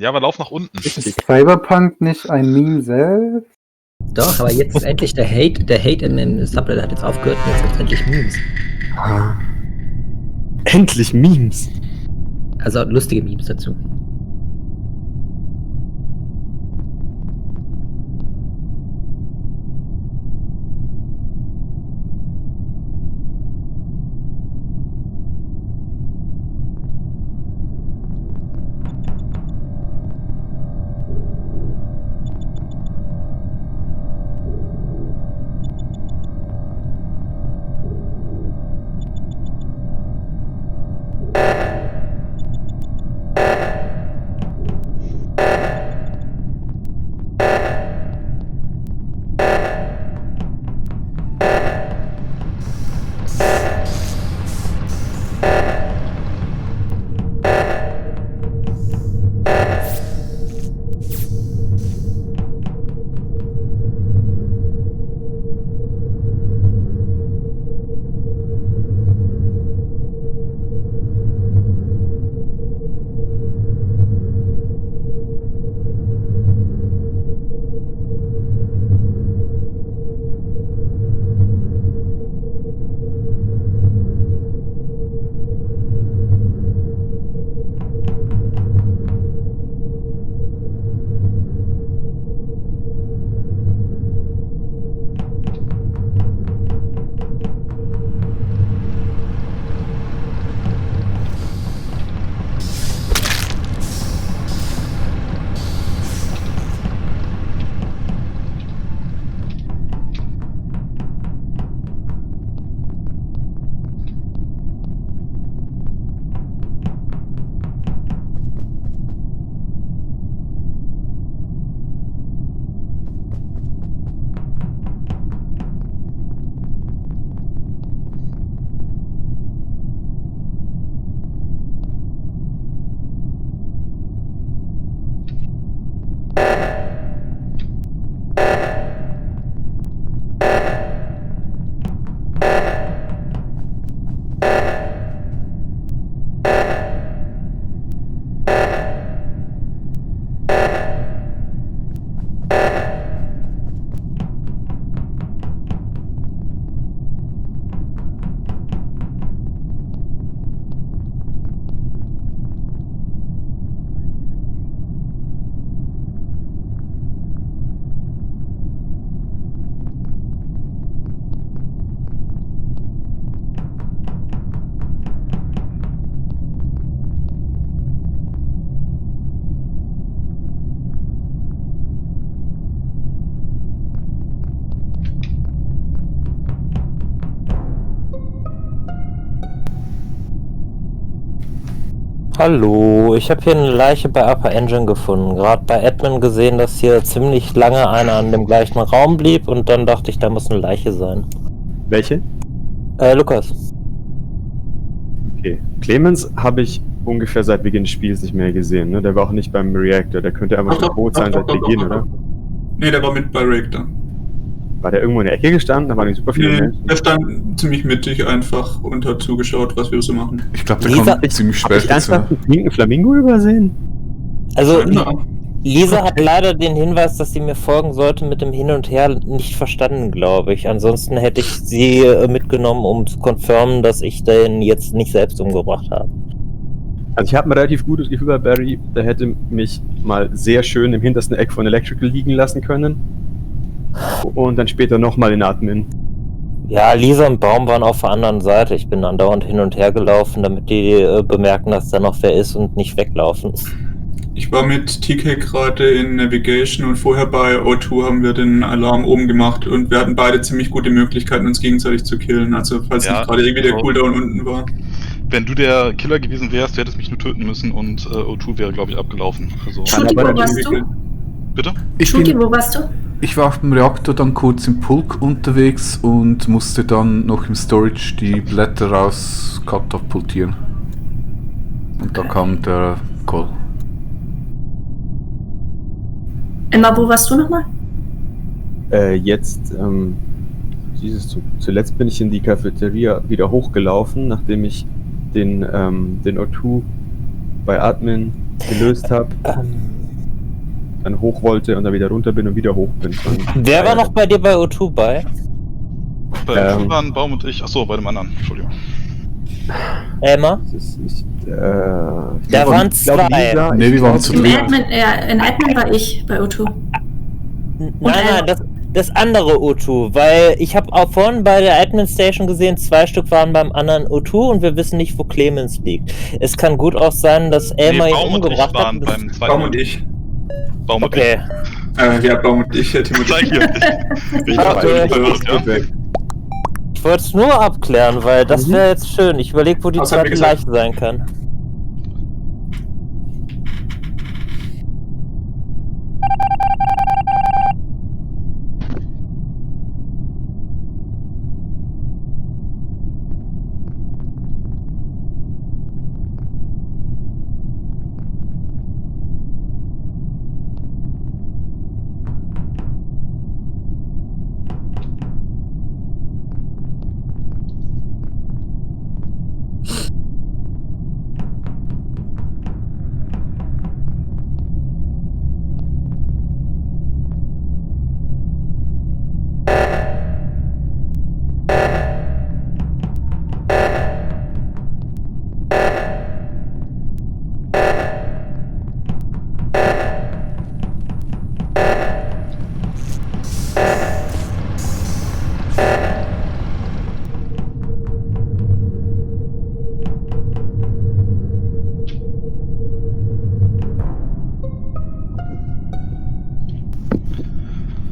Ja, aber lauf nach unten. Ist Cyberpunk nicht ein Meme selbst? Doch, aber jetzt ist endlich der Hate im Subreddit hat jetzt aufgehört und jetzt gibt es endlich Memes. Endlich Memes! Also lustige Memes dazu. Hallo, ich habe hier eine Leiche bei Upper Engine gefunden. Gerade bei Admin gesehen, dass hier ziemlich lange einer an dem gleichen Raum blieb und dann dachte ich, da muss eine Leiche sein. Welche? Lukas. Okay. Clemens habe ich ungefähr seit Beginn des Spiels nicht mehr gesehen, ne? Der war auch nicht beim Reactor, der könnte einfach schon tot sein seit Beginn, oder? Nee, der war mit bei Reactor. War der irgendwo in der Ecke gestanden? Da waren nicht super viele Menschen. Der stand ziemlich mittig einfach und hat zugeschaut, was wir so machen. Ich glaube, der kommt ziemlich spät dazu. Hast du einen pinken Flamingo übersehen? Also, Ja. Lisa hat leider den Hinweis, dass sie mir folgen sollte, mit dem Hin und Her nicht verstanden, glaube ich. Ansonsten hätte ich sie mitgenommen, um zu confirmen, dass ich den jetzt nicht selbst umgebracht habe. Also ich habe ein relativ gutes Gefühl bei Barry, der hätte mich mal sehr schön im hintersten Eck von Electrical liegen lassen können. Und dann später nochmal in Admin. Ja, Lisa und Baum waren auf der anderen Seite. Ich bin andauernd hin und her gelaufen, damit die bemerken, dass da noch wer ist und nicht weglaufen. Ich war mit TK gerade in Navigation und vorher bei O2 haben wir den Alarm oben gemacht und wir hatten beide ziemlich gute Möglichkeiten, uns gegenseitig zu killen. Also falls nicht gerade irgendwie der Cooldown unten war. Wenn du der Killer gewesen wärst, du hättest mich nur töten müssen und O2 wäre, glaube ich, abgelaufen. Also, Schuti, wo warst du? Bitte? Schuti, wo warst du? Ich war auf dem Reaktor dann kurz im Pulk unterwegs und musste dann noch im Storage die Blätter raus katapultieren. Und da kam der Call. Emma, wo warst du nochmal? Zuletzt bin ich in die Cafeteria wieder hochgelaufen, nachdem ich den O2 bei Admin gelöst habe, dann hoch wollte und dann wieder runter bin und wieder hoch bin. Wer war noch bei dir bei O2 bei? Bei waren Baum und ich. Achso, bei dem anderen. Entschuldigung. Elmar? Das ist nicht, Da waren zwei. Nee, wir waren zu Im dritt. Admin, in Admin war ich bei O2. Nein, das andere O2, weil ich habe auch vorhin bei der Admin Station gesehen, 2 Stück waren beim anderen O2 und wir wissen nicht, wo Clemens liegt. Es kann gut auch sein, dass Elmar ihn Baum und ich umgebracht waren hat. beim zweiten. Baum und ich. Baum und Okay. Ja, Baum und ich hätte Zeig hier. Ich Ah, war okay. ja. Ich wollte es nur abklären, weil das wäre jetzt schön. Ich überlege, wo die Was hat zweite er Leiche gesagt? sein kann.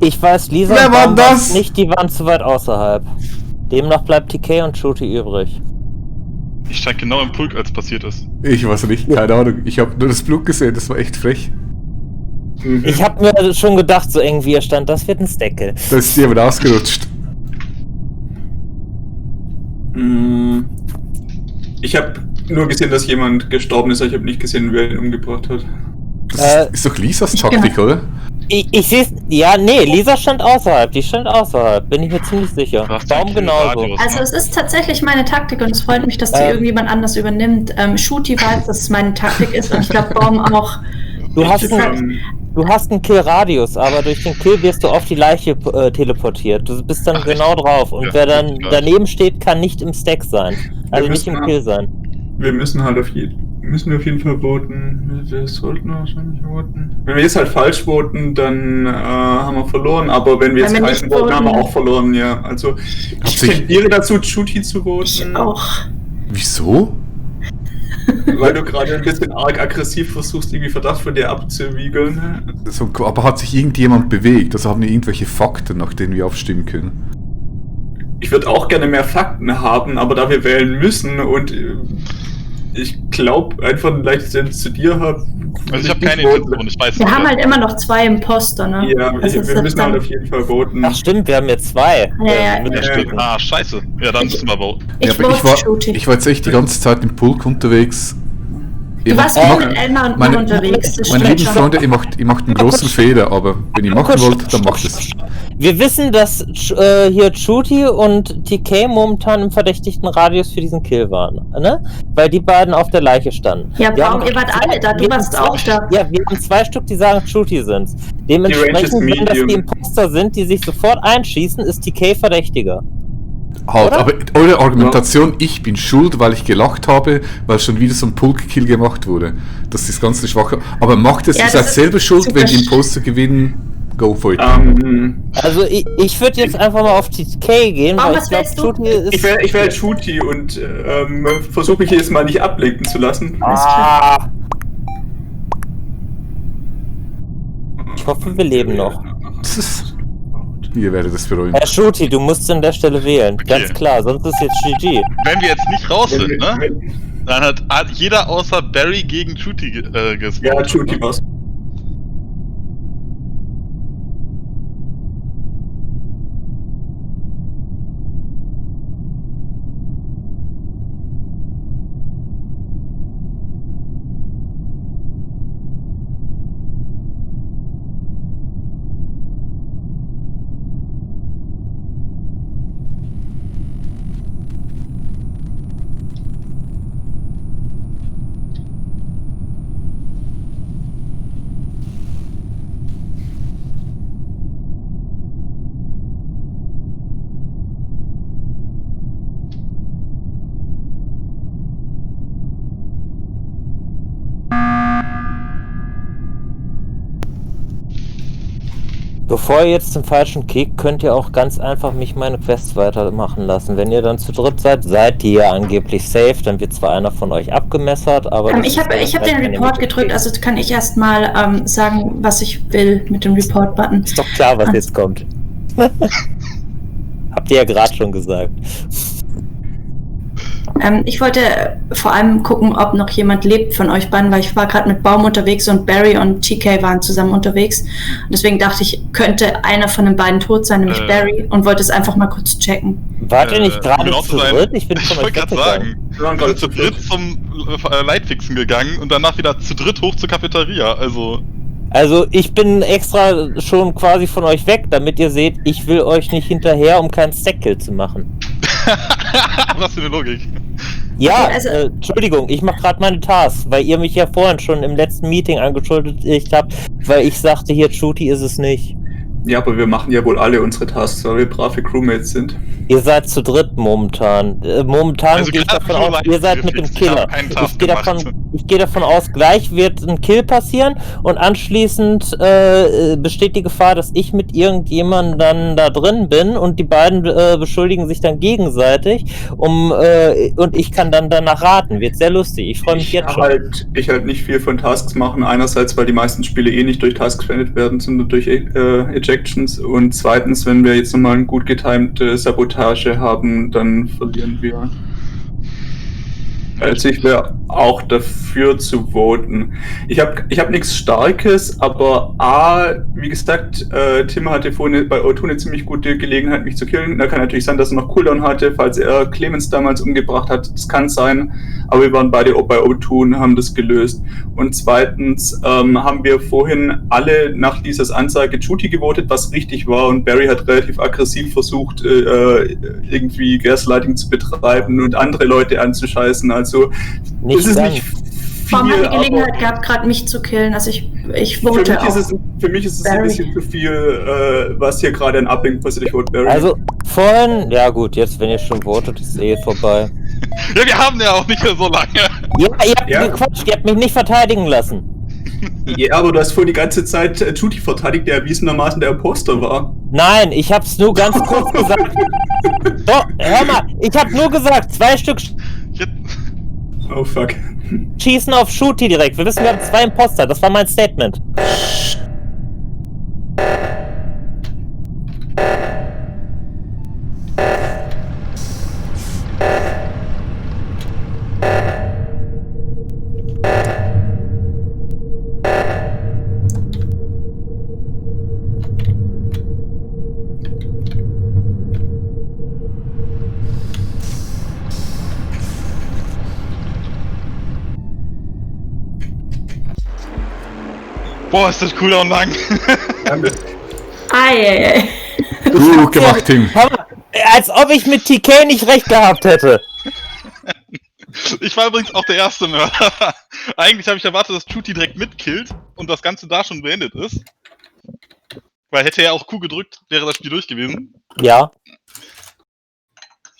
Ich weiß, Lisa Wer und war Baum das? nicht, die waren zu weit außerhalb. Demnach bleibt TK und Shooty übrig. Ich stand genau im Pulk, als passiert ist. Ich weiß nicht, keine Ahnung. Ich habe nur das Blut gesehen, das war echt frech. Ich habe mir schon gedacht, so eng wie er stand, das wird ein Steckel. Da ist jemand ausgerutscht. Ich habe nur gesehen, dass jemand gestorben ist, aber ich habe nicht gesehen, wer ihn umgebracht hat. Das ist doch Lisas Taktik, oder? Ich sehe es. Ja, nee, Lisa stand außerhalb. Die stand außerhalb, bin ich mir ziemlich sicher. Du hast Baum den genauso. Radius, Also ne? es ist tatsächlich meine Taktik und es freut mich, dass die irgendjemand anders übernimmt. Shooty weiß, dass es meine Taktik ist und ich glaube Baum auch. Du hast einen Kill-Radius, aber durch den Kill wirst du auf die Leiche teleportiert. Du bist dann genau drauf. Und Ja, wer dann klar. daneben steht, kann nicht im Stack sein. Also nicht im müssen- Kill sein. Wir müssen halt auf jeden Fall voten. Wir sollten wahrscheinlich voten. Wenn wir jetzt halt falsch voten, dann haben wir verloren. Aber wenn wir jetzt Wenn wir falsch nicht voten, haben wir voten. auch verloren, ja. Also ich sich- tendiere dazu, Shooty zu Ich voten, auch. Wieso? weil du gerade ein bisschen arg aggressiv versuchst, irgendwie Verdacht von dir abzuwiegeln. So, aber hat sich irgendjemand bewegt? Also haben wir irgendwelche Fakten, nach denen wir abstimmen können? Ich würde auch gerne mehr Fakten haben, aber da wir wählen müssen und ich glaube einfach ein leichtes Sens zu dir habe. Also ich habe keine Intention, ich weiß Wir nicht. haben halt immer noch 2 Imposter, ne? Ja, Also es wir ist müssen dann- halt auf jeden Fall voten. Ach stimmt, wir haben jetzt 2. Ja, mit der Ja, Stück. ah, scheiße. Ja, dann müssen wir voten. Ich aber vote Shooty. ich war jetzt echt die ganze Zeit im Pulk unterwegs. Du warst nur mit Elmar und mir unterwegs. Das Meine stimmt lieben schon. Freunde, ihr macht einen großen Fehler, aber wenn ihr machen wollt, dann macht es. Wir wissen, dass hier Shooty und TK momentan im verdächtigten Radius für diesen Kill waren, ne? Weil die beiden auf der Leiche standen. Ja, Wir warum? haben- Ihr wart alle da, du wir warst haben auch zwei- da. Ja, wir haben 2 Stück, die sagen Shooty sind. Die Range Dementsprechend, ist wenn das die medium. Imposter sind, die sich sofort einschießen, ist TK verdächtiger. Halt, Oder? aber eure Argumentation, ich bin schuld, weil ich gelacht habe, weil schon wieder so ein Pulk-Kill gemacht wurde. Das ist ganz schwach. Aber macht es, Ja, ihr seid das ist selber schuld, super wenn die Imposter gewinnen, go for it. Also ich würde jetzt einfach mal auf TK gehen, Warum, weil was ich glaube, wählst du? Shooty ist... Ich wäre Shooty und versuche mich jetzt mal nicht ablenken zu lassen. Ah. Ich hoffe, wir leben noch. Ihr werdet es bereuen. Herr Shooty, du musst an der Stelle wählen. Ganz Okay. klar, sonst ist jetzt GG. Wenn wir jetzt nicht raus sind, ne? Dann hat jeder außer Barry gegen Shooty gesprochen. Ja, Shooty war's. Bevor ihr jetzt zum falschen kickt, könnt ihr auch ganz einfach mich meine Quests weitermachen lassen. Wenn ihr dann zu dritt seid ihr ja angeblich safe, dann wird zwar einer von euch abgemessert, aber... Ich hab den Report gedrückt, also kann ich erstmal sagen, was ich will mit dem Report-Button. Ist doch klar, was jetzt kommt. Habt ihr ja gerade schon gesagt. Ich wollte vor allem gucken, ob noch jemand lebt von euch beiden, weil ich war gerade mit Baum unterwegs und Barry und TK waren zusammen unterwegs. Und deswegen dachte ich, könnte einer von den beiden tot sein, nämlich Barry, und wollte es einfach mal kurz checken. Wart ihr nicht gerade zu dritt? Ich wollte gerade sagen, wir sind zu dritt zum Lightfixen gegangen und danach wieder zu dritt hoch zur Cafeteria, Also ich bin extra schon quasi von euch weg, damit ihr seht, ich will euch nicht hinterher, um keinen Stackkill zu machen. Was für eine Logik. Ja, also, Entschuldigung, ich mache gerade meine Tasks, weil ihr mich ja vorhin schon im letzten Meeting angeschuldigt habt, weil ich sagte, hier, Shooty ist es nicht. Ja, aber wir machen ja wohl alle unsere Tasks, weil wir brave Crewmates sind. Ihr seid zu dritt momentan. Momentan Also gehe ich davon aus, ihr seid mit dem Killer. Ich gehe davon aus, gleich wird ein Kill passieren und anschließend besteht die Gefahr, dass ich mit irgendjemandem dann da drin bin und die beiden beschuldigen sich dann gegenseitig und ich kann dann danach raten. Wird sehr lustig. Ich freue mich jetzt schon. Ich halt nicht viel von Tasks machen. Einerseits, weil die meisten Spiele nicht durch Tasks beendet werden, sondern durch Ejections. Und zweitens, wenn wir jetzt nochmal eine gut getimte Sabotage haben, dann verlieren wir. Also ich wäre auch dafür zu voten. Ich hab nichts Starkes, aber wie gesagt, Tim hatte vorhin bei O2 eine ziemlich gute Gelegenheit, mich zu killen. Da kann natürlich sein, dass er noch Cooldown hatte, falls er Clemens damals umgebracht hat. Das kann sein, aber wir waren beide bei O2 und haben das gelöst. Und zweitens haben wir vorhin alle nach Lisas Ansage Shooty gewotet, was richtig war, und Barry hat relativ aggressiv versucht, irgendwie Gaslighting zu betreiben und andere Leute anzuscheißen. Also nicht es ist nicht viel, Baum hat die Gelegenheit gehabt, gerade mich zu killen, also ich vote für mich ist es ein bisschen zu viel, was hier gerade an Ablenken passiert. Ich vote Barry. Also vorhin, ja gut, jetzt wenn ihr schon votet, ist vorbei. Ja, wir haben ja auch nicht mehr so lange. Ja, ihr habt gequatscht, ihr habt mich nicht verteidigen lassen. Ja, aber du hast vorhin die ganze Zeit Shooty verteidigt, der erwiesenermaßen der Imposter war. Nein, ich hab's nur ganz kurz gesagt. Doch, hör mal, ich hab nur gesagt, 2 Stück Oh fuck. schießen auf Shooty direkt. Wir wissen, wir haben 2 Imposter, das war mein Statement. Boah, ist das Cooldown lang. Ei. Gut gemacht, Tim. Als ob ich mit TK nicht recht gehabt hätte. Ich war übrigens auch der erste Mörder. Eigentlich habe ich erwartet, dass Shooty direkt mitkillt und das Ganze da schon beendet ist. Weil hätte er auch Q gedrückt, wäre das Spiel durch gewesen. Ja.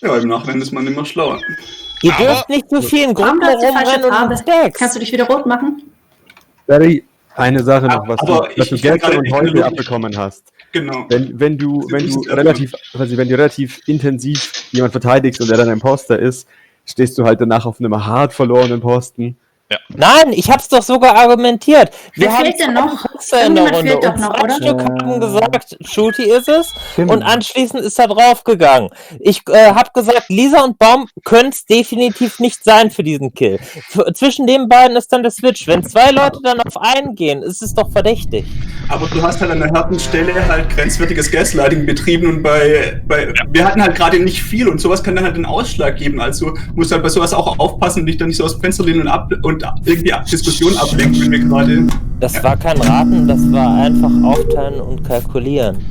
Ja, im Nachhinein ist man immer schlauer. Ihr dürft nicht so viel in Gruppen rumrennen und Stacks. Kannst du dich wieder rot machen? Barry, eine Sache noch, was du gestern und heute logisch abbekommen hast. Genau. Wenn du relativ intensiv jemand verteidigst und er dann ein Imposter ist, stehst du halt danach auf einem hart verlorenen Posten. Ja. Nein, ich hab's doch sogar argumentiert. Wer fehlt denn noch? Irgendjemand fehlt doch noch, oder? 2 Stück haben gesagt, Shooty ist es. Tim. Und anschließend ist er draufgegangen. Ich hab gesagt, Lisa und Baum können es definitiv nicht sein für diesen Kill. Zwischen den beiden ist dann der Switch. Wenn 2 Leute dann auf einen gehen, ist es doch verdächtig. Aber du hast halt an der harten Stelle halt grenzwertiges Gaslighting betrieben und wir hatten halt gerade nicht viel und sowas kann dann halt den Ausschlag geben. Also musst halt bei sowas auch aufpassen und dich dann nicht so aus dem Fenster lehnen und irgendwie Diskussionen ablenken, wenn wir gerade... Das war kein Raten, das war einfach aufteilen und kalkulieren.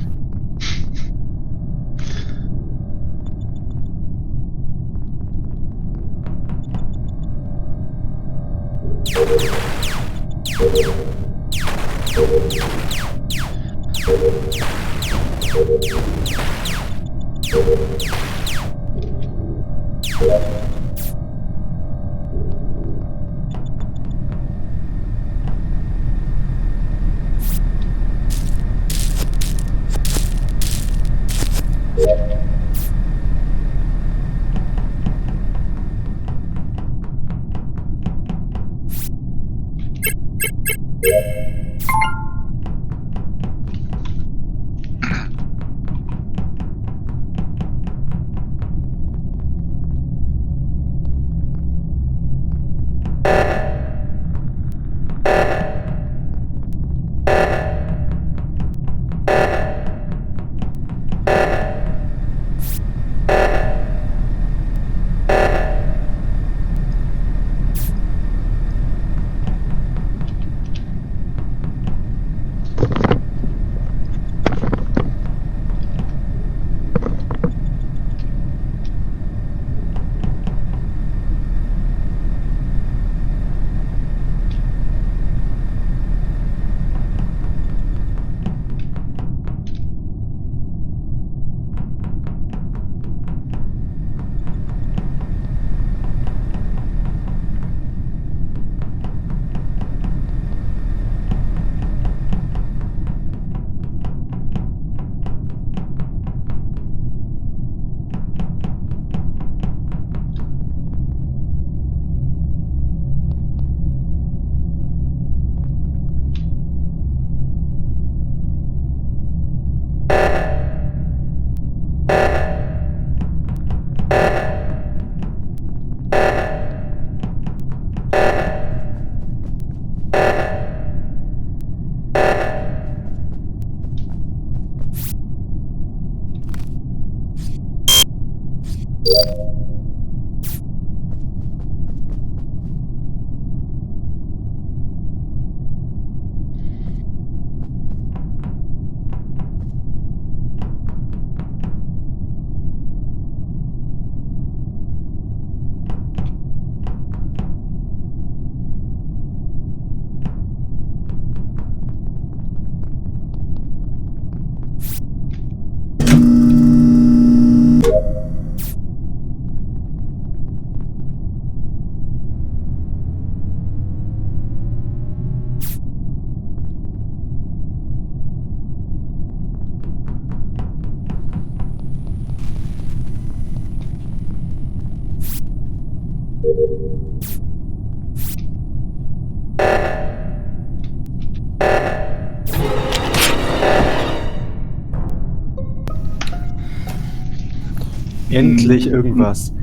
Endlich irgendwas.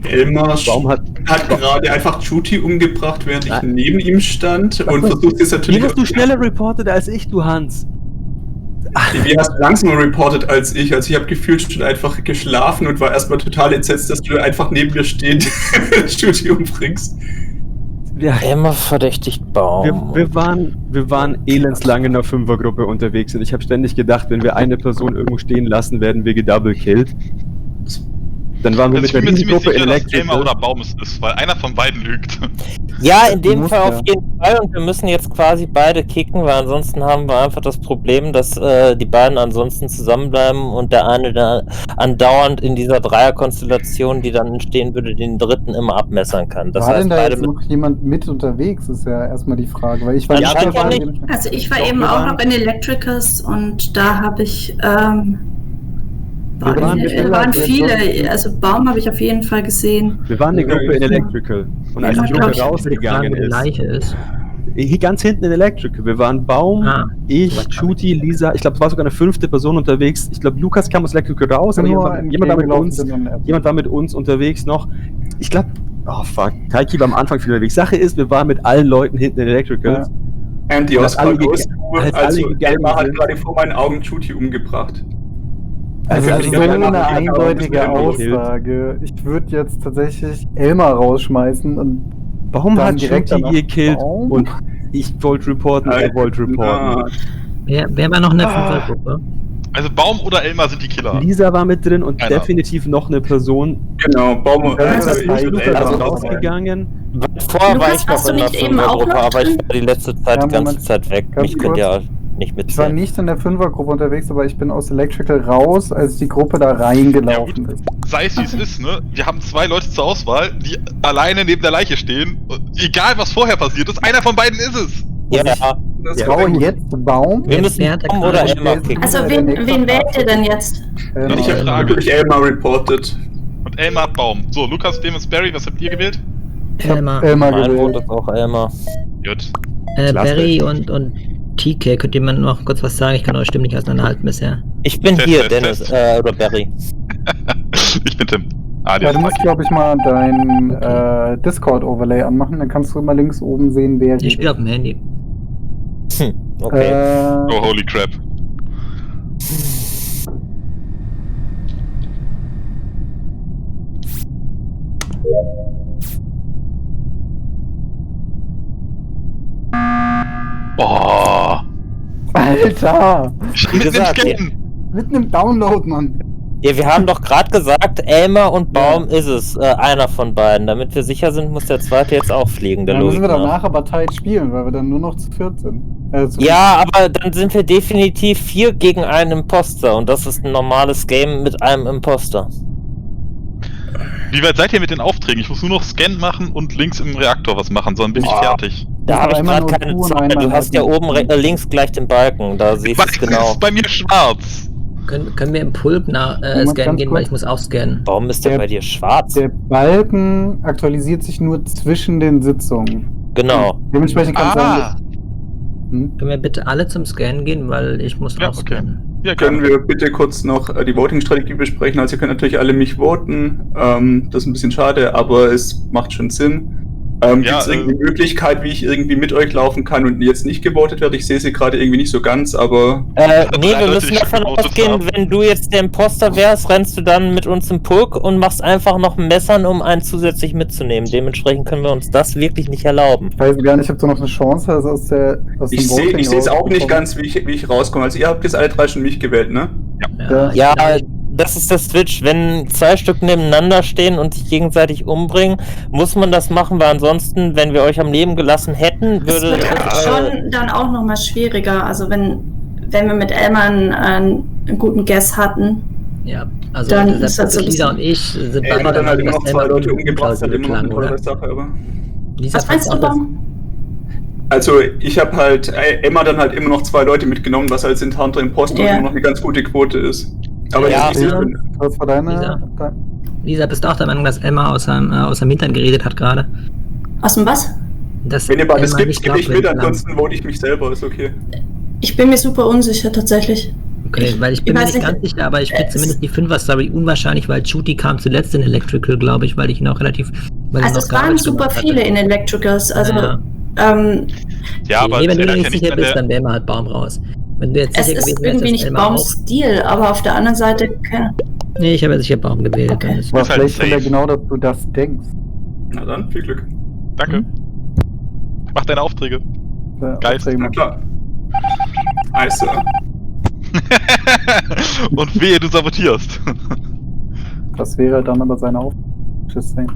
Elmar Baum hat gerade einfach Juti umgebracht, während ich neben ihm stand und versucht jetzt natürlich... Wie hast du schneller reportet als ich, du Hans? Wie hast du langsamer reportet als ich? Also ich habe gefühlt schon einfach geschlafen und war erstmal total entsetzt, dass du einfach neben mir stehend Juti umbringst. Ja. Immer verdächtigt Baum. Wir waren elendslang in einer Fünfergruppe unterwegs und ich habe ständig gedacht, wenn wir eine Person irgendwo stehen lassen, werden wir gedouble-killed. Dann waren wir Also mit der Riesengruppe sicher, dass Electrical. Elmar oder Baum es ist, weil einer von beiden lügt. Ja, in dem muss Fall ja. auf jeden Fall und wir müssen jetzt quasi beide kicken, weil ansonsten haben wir einfach das Problem, dass die beiden ansonsten zusammenbleiben und der eine da andauernd in dieser Dreierkonstellation, die dann entstehen würde, den dritten immer abmessern kann. Das War heißt, denn da beide jetzt noch jemand mit unterwegs, ist ja erstmal die Frage. Weil ich war Anscheinend ja nicht. Also ich war Doch, eben wir auch waren- noch in Electricals und da habe ich waren viele, also Baum habe ich auf jeden Fall gesehen. Wir waren eine Gruppe in Electrical. Und als Ja, die glaub Gruppe ich. rausgegangen wo die ist, Leiche ist. hier ganz hinten in Electrical, wir waren Baum, ich, Juti, Lisa, ich glaube, es war sogar eine 5. Person unterwegs. Ich glaube, Lukas kam aus Electrical raus, aber jemand war mit uns unterwegs noch. Ich glaube, oh fuck, Taiki war am Anfang viel unterwegs. Sache ist, wir waren mit allen Leuten hinten in Electrical. Ja. Andy aus alle also gegangen Elmar hat sind. gerade vor meinen Augen Juti umgebracht. Also Ja, das ist ja, so ja, eine ja, eindeutige ja, ja, Aussage. Ich würde jetzt tatsächlich Elmar rausschmeißen und Warum dann hat direkt Juti danach gekillt Baum? und ich wollte reporten, er wollte reporten. Wer war noch in der Fünfergruppe? Also Baum oder Elmar sind die Killer. Lisa war mit drin und Keiner. definitiv noch eine Person. Genau, Baum Also, Lukas also, ist rausgegangen. Vorher war Lukas, ich noch warst du in der nicht eben auch Fünfergruppe, noch aber ich drin? war die letzte Zeit Ja, die ganze Moment. Zeit weg. Ganz Mich könnt ihr kurz. nicht Ich war mitzählen. nicht in der Fünfergruppe unterwegs, aber ich bin aus Electrical raus, als die Gruppe da reingelaufen ist. Sei es wie es ist, ne? Wir haben 2 Leute zur Auswahl, die alleine neben der Leiche stehen. Und egal was vorher passiert ist, einer von beiden ist es. Ja, Das Ich war brauche gut. jetzt Baum. wir müssen Wer hat da Baum oder gerade- Elmar kicken. Also wen wählt ihr denn jetzt? Ich habe natürlich Elmar reported. Und Elmar hat Baum. So, Lukas, Demis, Barry, was habt ihr gewählt? Ich hab Elmar. Elmar Mein Wort gewählt. ist auch Elmar. Gut. Klasse. Barry und TK, könnt ihr mir noch kurz was sagen? Ich kann eure Stimmen nicht auseinanderhalten bisher. Ich bin Test, hier, Test, Dennis, Test. oder Barry. Ich bin Tim. Ah, Ja, du musst, glaube ich, mal dein Discord-Overlay anmachen, dann kannst du immer links oben sehen, wer Ich spiele auf dem Handy. Okay. Oh, holy crap. Oh. Alter! Wie Mitten im gesagt, Scannen. Mitten im Download, Mann. Ja, wir haben doch gerade gesagt, Elmer und Baum ist es, einer von beiden. Damit wir sicher sind, muss der zweite jetzt auch fliegen, der Dann müssen Logik wir nach. danach aber tight spielen, weil wir dann nur noch zu viert sind. Ja, aber dann sind wir definitiv 4 gegen einen Imposter und das ist ein normales Game mit einem Imposter. Wie weit seid ihr mit den Aufträgen? Ich muss nur noch Scan machen und links im Reaktor was machen, sonst bin ich fertig. Da habe ich einmal gerade nur keine du und Zeit. einmal Du hast ja Hessen. oben links gleich den Balken, da siehst du es genau. Ist bei mir schwarz. Können wir im Pulk Moment, scannen ganz gehen, kurz. weil ich muss auch scannen. Warum ist der bei dir schwarz? Der Balken aktualisiert sich nur zwischen den Sitzungen. Genau. Dementsprechend kann es sein, Ah, Können wir bitte alle zum Scannen gehen, weil ich muss Ja, auch okay. scannen. ja, Können gerne. wir bitte kurz noch die Voting-Strategie besprechen? Also ihr könnt natürlich alle mich voten. Das ist ein bisschen schade, aber es macht schon Sinn. Gibt es irgendeine Möglichkeit, wie ich irgendwie mit euch laufen kann und jetzt nicht gewotet werde? Ich sehe sie gerade irgendwie nicht so ganz, aber... Nee, wir Leute, müssen die davon schon gewotet ausgehen, haben. wenn du jetzt der Imposter wärst, rennst du dann mit uns im Pulk und machst einfach noch Messern, um einen zusätzlich mitzunehmen. Dementsprechend können wir uns das wirklich nicht erlauben. ich weiß gar nicht, ob du noch eine Chance hast aus dem Ich sehe es auch nicht rauszukommen. ganz, wie ich rauskomme. Also ihr habt jetzt alle 3 schon mich gewählt, ne? Ja, das ist der Switch. Wenn 2 Stück nebeneinander stehen und sich gegenseitig umbringen, muss man das machen, weil ansonsten, wenn wir euch am Leben gelassen hätten, Das würde... wird schon dann auch nochmal schwieriger. Also wenn wir mit Elmar einen guten Guess hatten. Ja, also Dann ist das so ein Lisa bisschen- und ich sind Er beide hat dann halt der immer Meinung, noch dass 2 Elmar Leute umgebracht, hat plausibel immer noch eine klang, oder? tolle Sache, aber... Lisa Was meinst du, fand auch, Baum? Also ich habe halt Emma dann halt immer noch 2 Leute mitgenommen, was als interne Imposter Ja. immer noch eine ganz gute Quote ist. Aber Ja, ich sehe schon. Was war deine? Lisa. Lisa, bist du auch der Meinung, dass Emma aus dem Hintern geredet hat gerade? Aus dem was? Dass Wenn ihr beide Emma skippt, nicht skippe ich mit, glaubwürdig ansonsten vote ich mich selber, ist okay. Ich bin mir super unsicher tatsächlich. Okay, weil ich bin mir weiß nicht ganz sicher, aber ich finde zumindest die 5er-Story unwahrscheinlich, weil Judy kam zuletzt in Electrical, glaube ich, weil ich ihn auch relativ... Weil Also er es noch waren Garbage super gemacht hatte. viele in Electricals. Also Ja. Ja, aber nee, wenn du das dir nicht ja sicher wenn bist, der- dann wäre mal halt Baum raus. Wenn du jetzt es sicher ist gewesen irgendwie wärst, nicht dass Elmar Baums auch... Stil, aber auf der anderen Seite. Nee, ich habe ja sicher Baum gewählt. Okay. Dann ist Aber Ist halt vielleicht will er safe. genau, dass du das denkst. Na dann, viel Glück. Danke. Mach deine Aufträge. Geist. Na klar. Also, Und wehe, du sabotierst. Das wäre dann aber seine Aufgabe. Just saying.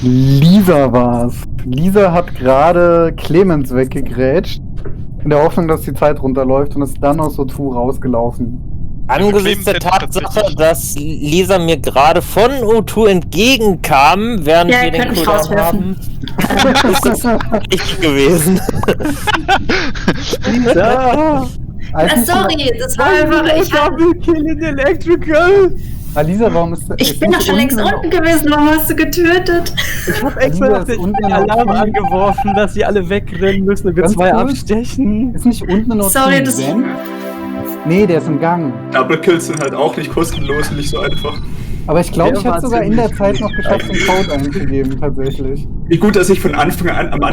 Lisa war's. Lisa hat gerade Clemens weggegrätscht, in der Hoffnung, dass die Zeit runterläuft und ist dann aus O2 rausgelaufen. Angesichts der Tatsache, dass Lisa mir gerade von O2 entgegenkam, während Ja, wir ihr den könnt mich Cooldown rauswerfen. haben, ist es richtig gewesen. Lisa! Sorry, das war einfach. Kill in Electrical! Lisa, warum ist Ich bin doch schon längst unten gewesen. Warum hast du getötet? Ich hab extra Lisa noch ist den unten Alarm auf- angeworfen, dass sie alle wegrennen müssen, wenn wir Ganz 2 kurz. abstechen. Ist nicht unten noch Sorry, ein das- Vent? Nee, der ist im Gang. Double Kills sind halt auch nicht kostenlos und nicht so einfach. Aber ich glaube, Der ich hätte war sogar in der ziemlich Zeit noch geschafft, den Code einzugeben, tatsächlich. Wie gut, dass ich von Anfang an, am Anfang